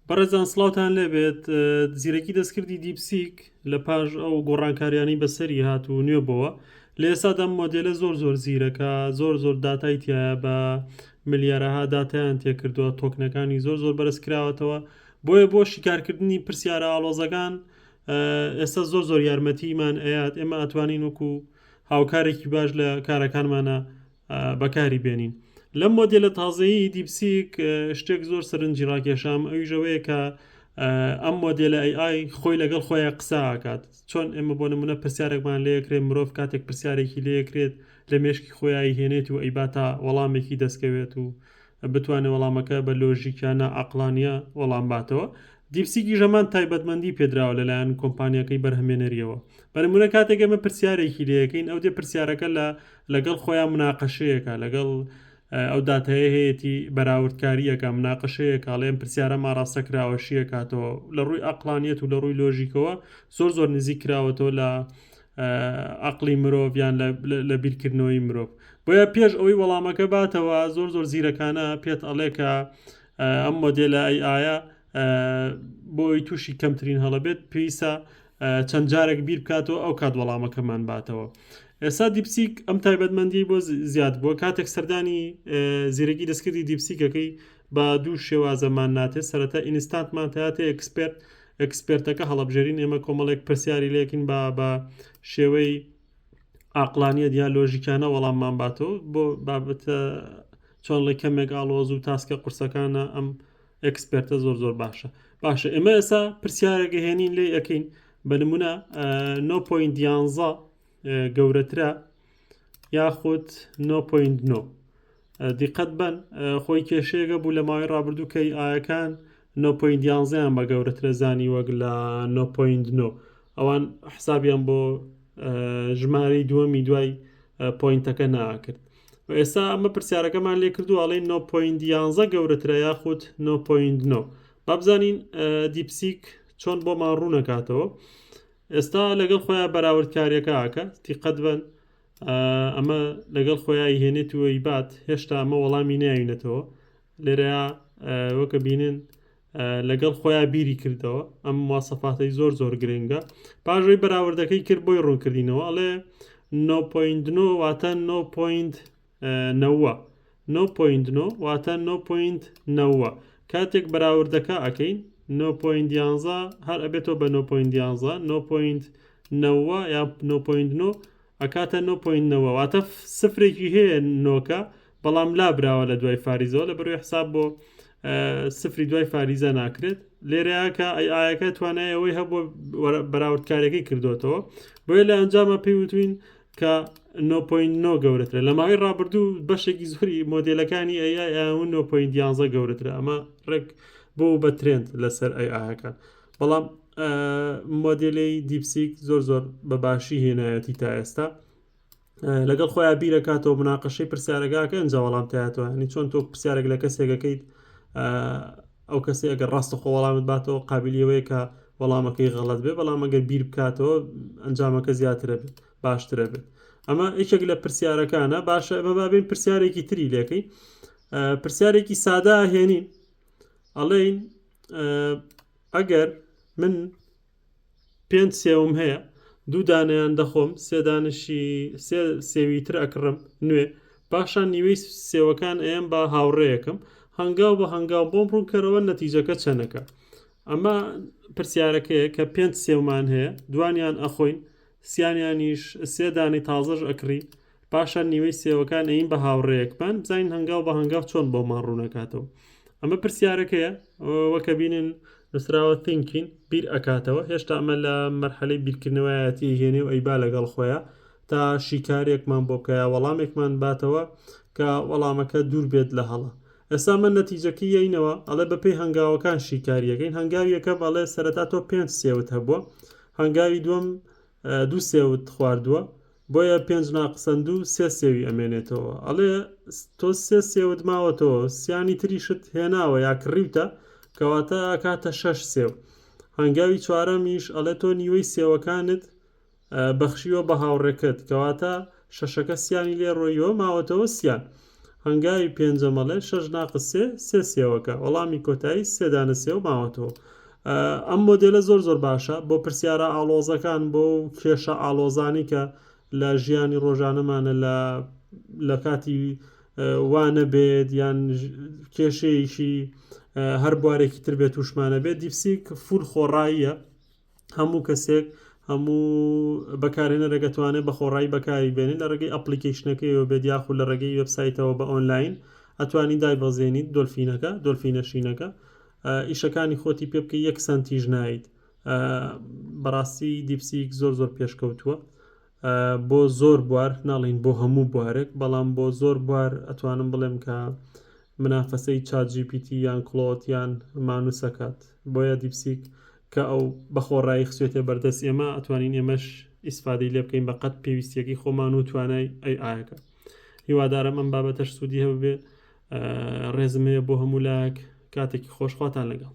بەڕێزان سڵاوتان لێبێت زیرەکی دەستکردی DeepSeek لە پاش ئەو گۆڕانکاریانەی بەسەری هات و نوێ بۆوە لە ئێستادا مۆدێلە زۆر زۆر زیرەکە زۆر زۆر داتای تایە بە ملیارەها داتایان تێکردووە token ەکانی زۆر زۆر بەرز کراوەتەوە بۆیە بۆ شیکارکردنی پرسیارە ئاڵۆزەکان ئێستا زۆر زۆر یارمەتیمان ئەیات ئێمە ئەتوانین وەکو هاوکارێکی باش لە کارەکانمانە بەکاری بێنین. لەم مۆدێلە تازەیی DeepSeek شتێک زۆر سەرنجی ڕاکێشام ئەویش ئەوەیە کە ئەم مۆدێلە AI خۆی لەگەڵ خۆیان قسە ئاکات چۆن ئێمە بۆ نمونە پرسیارێکمان لێکرێت مرۆڤ کاتێک پرسیارێکی لێکرێت لە مێشکی خۆیایی هێنێت و ئەیبا تا وەڵامێکی دەستکەوێت و بتوانێت وەڵامەکە بە لۆژیکیانە عەقڵانیە وەڵام باتەوە DeepSeek یش هەمان تایبەتمەندی پێدراوە لەلایەن کۆمپانیاکەی بەرهەمێنەریەوە بە نمونە کاتێک ئێمە پرسیارێکی لەکەین ئەو دێ پرسیارەکە لە لەگەڵ خۆیان مناقەشەیەکە لەگەڵ ئەو داتایە هەیەتی بەراوردکاریەکە مناقەشەیەکە ئەڵێ ئەم پرسیارە ماڕاستە کراوە شیەکاتەوە لە ڕووی ئەقلانیەت و لە ڕووی لۆژیکەوە زۆر زۆر نزیک کراوەتەوە لە عقلی مرۆڤ یان لە بیرکردنەوەی مرۆڤ بۆیە پێش ئەوەی وەڵامەکە باتەوە زۆر زۆر زیرەکانە پێت ئەڵێ کە ئەم مۆدێلە AI یە بۆ ئەوی تووشی کەمترین هەڵە بێت پێویستە چەند جارێک بیر بکاتەوە ئەو کات وەڵامەکەمان باتەوە ئێستا DeepSeek ئەم تایبەتمەندی بۆ زیاد بووە کاتێک سەردانی زیرەکی دەستکردی DeepSeek ەکەی بە دوو شێوازەمان ناتێت سەرەتا instant مان تاتێ expert expert ەکە هەڵبژێرین ئێمە کۆمەڵێک پرسیاری لێکین بە بە شێوەی عقلانیە یا لۆژیکانە وەڵاممان باتەوە بۆ بابەتە چۆن ڵێ کەمێک ئاڵۆز و task ە قورسەکانە ئەم expert ە زۆر زۆر باشە باشە ئێمە ئێستا پرسیارێک هێنین لێ ئەەکەین بە نمونە 9.11 گەورەترە یاخود 9.9 دیقەت بن خۆی کێشەیەگە بوو لە ماوەی ڕابردوو کەی ئاەکان 9.11یان بە گەورەترە زانی وەک لە 9.9 ئەوان حسابیان بۆ ژمارەی دووەمی دوای point ەکە ناکرد و ئێستا ئەمە پرسیارەکەمان لێ کردو ئەڵێن 9.11 گەورەترە یاخود 9.9 با بزانین DeepSeek چۆن بۆمان ڕوونەکاتەوە ئێستا لەگەڵ خۆیان بەراوردکاریەکە ئاکە دیقەت بن ئەمە لەگەڵ خۆیان هێنێت و بات هێشتا ئەمە وەڵامی ناوینەتەوە لێرەیا وەکە بینن لەگەڵ خۆیان بیری کردەوە ئەم مواسەفاتەی زۆر زۆر گرنگە پاژەی بەراوردەکەی کرد بۆی ڕوونکردینەوە ئەڵێ 9.9 واتە 9.9 9.9 واتە 9.9 کاتێک بەراوردەکە ئەەکەین 9.11 هەر ئەبێتەوە بە 9.11 9.9 یا 9.9 ئەکاتە 9.9 واتە سفرێکی هەیە نۆکە بەڵام لابراوە لە دوای فاریزەوە لە بەروی حساب بۆ سفری دوای فاریزە ناکرێت لێرەیە کە AI ەکە توانای ئەوەی هەبوو بەراوردکارەکەی کردوێتەوە بۆیە لە ئەنجامە پێی وتوین کە 9.9 گەورەترە لە ماوەی ڕابردوو بەشێکی زۆری مۆدلەکانی AI 9.11 گەورەترە ئەمە ڕێک بۆ بە trend لەسەر AI ەکان بەڵام مۆدلەی DeepSeek زۆر زۆر بە باشی هێنایەتی تا ئێستا لەگەڵ خۆیان بیرەکاتەوە مناقەشەی پرسیارەکەکە ئەنجا وەڵام تایەتەوە ینی چۆن تۆ پرسیارێک لە کەسێکەکەیت ئەو کەسی ئەگەر ڕاستە خۆ وەڵامت باتەوە قابلیەوەیە کە وەڵامەکەی غەڵت بێ بەڵام ئەگەر بیر بکاتەوە ئەنجامەکە زیاترە بێت باشترە بێت ئەمە یەکێک لە پرسیارەکانە باشە ئەمە بابین پرسیارێکی تری لەکەی پرسیارێکی سادا هێنین ئەڵێین ئەگەر من پێنج سێوم هەیە دوو دانەیان دەخۆم سێ دانشی سێ سێوی تر ئەکڕم نوێ پاشان نیوەی سێوەکان ئەیەم بە هاوڕێیەکەم هەنگاو بە هەنگاو بۆم ڕوونکەرەوە نەتیجەکە چەنەکە ئەمە پرسیارەکەیە کە پێنج سێومان هەیە دوانیان ئەخۆین سیانیانیش سێ دانەی تازەش ئەکڕی پاشان نیوەی سێوەکان ئەین بە هاوڕێیەکمان بزانین هەنگاو بە هەنگاو چۆن بۆمان ڕوونەکاتەوە ئەمە پرسیارەکەیە وەکە بینن نووسراوە thinking بیر ئەکاتەوە هێشتا ئەمە لە مەرحەلەی بیرکردنەوەیەتی هێنێ و ئەیبا لەگەڵ خۆیان تا شیکارێکمان بۆ بکە وەڵامێکمان باتەوە کە وەڵامەکە دوور بێت لە هەڵە ئێستا من نەتیجەکەی یەینەوە ئەڵێ بەپێی هەنگاوەکان شیکاریەکەین هەنگاوی یەکەم ئەڵێ سەرەتا تۆ پێنج سێوت هەبووە هەنگاوی دووەم دوو سێوت خواردووە بۆیە پێنج ناقسەن دوو سێ سێوی ئەمێنێتەوە ئەڵێ تۆ سێ سێوت ماوەتەوە سیانی تریشت هێناوە یا کڕیوتە کەواتە ئەکاتە شەش سێو هەنگاوی چوارەمیش ئەڵێ تۆ نیوەی سێوەکانت بەخشیوە بە هاوڕێکەت کەواتە شەشەکە سیانی لێ ڕۆیەوە ماوەتەوە سیان. هەنگاوی پێنجەم ئەڵێ شەش ناقس سێ سێ سێوەکە وەڵامی کۆتایی سێ دانە سێو ماوەتەوە. ئەم مۆدێلە زۆر زۆر باشە بۆ پرسیارە ئاڵۆزەکان بۆ کێشە ئاڵۆزانی کە لە ژیانی ڕۆژانەمانە لە لە کاتی وانە بێت یان کێشەیەکی هەر بوارێکی تر بێت توشمانە بێت DeepSeek full خۆڕاییە هەموو کەسێک هەموو بەکارهێنەرێک ئەتوانێت بە خۆڕایی بەکاری بێنێت لە ڕێگەی application ەکەیەوە بێت یاخود لە ڕێگەی وێبسایتەوە بە ئۆنلاین ئەتوانی دایبەزێنیت دۆلفینەکە دۆلفینە شینەکە ئیشەکانی خۆتی پێ بکەی یەک سەنتیش نایت بەڕاستی DeepSeek زۆر زۆر پێشکەوتووە بۆ زۆر بوار ناڵین بۆ هەموو بوارێک بەڵام بۆ زۆر بوار ئەتوانم بڵێم کە منافەسەی ChatGPT یان Claude یان Manus ئەکات بۆیە DeepSeek کە ئەو بەخۆڕایی خسوێتە بەردەست ئێمە ئەتوانین ئێمەش ئیسفادەی لێ بکەین بە قەد پێویستیەکەی خۆمان و توانای AI ەکە هیوادارم ئەم بابەتەش سوودی هەبێ ڕێزم هەیە بۆ هەموو لایەک کاتێکی خۆش خواتان لەگەڵ.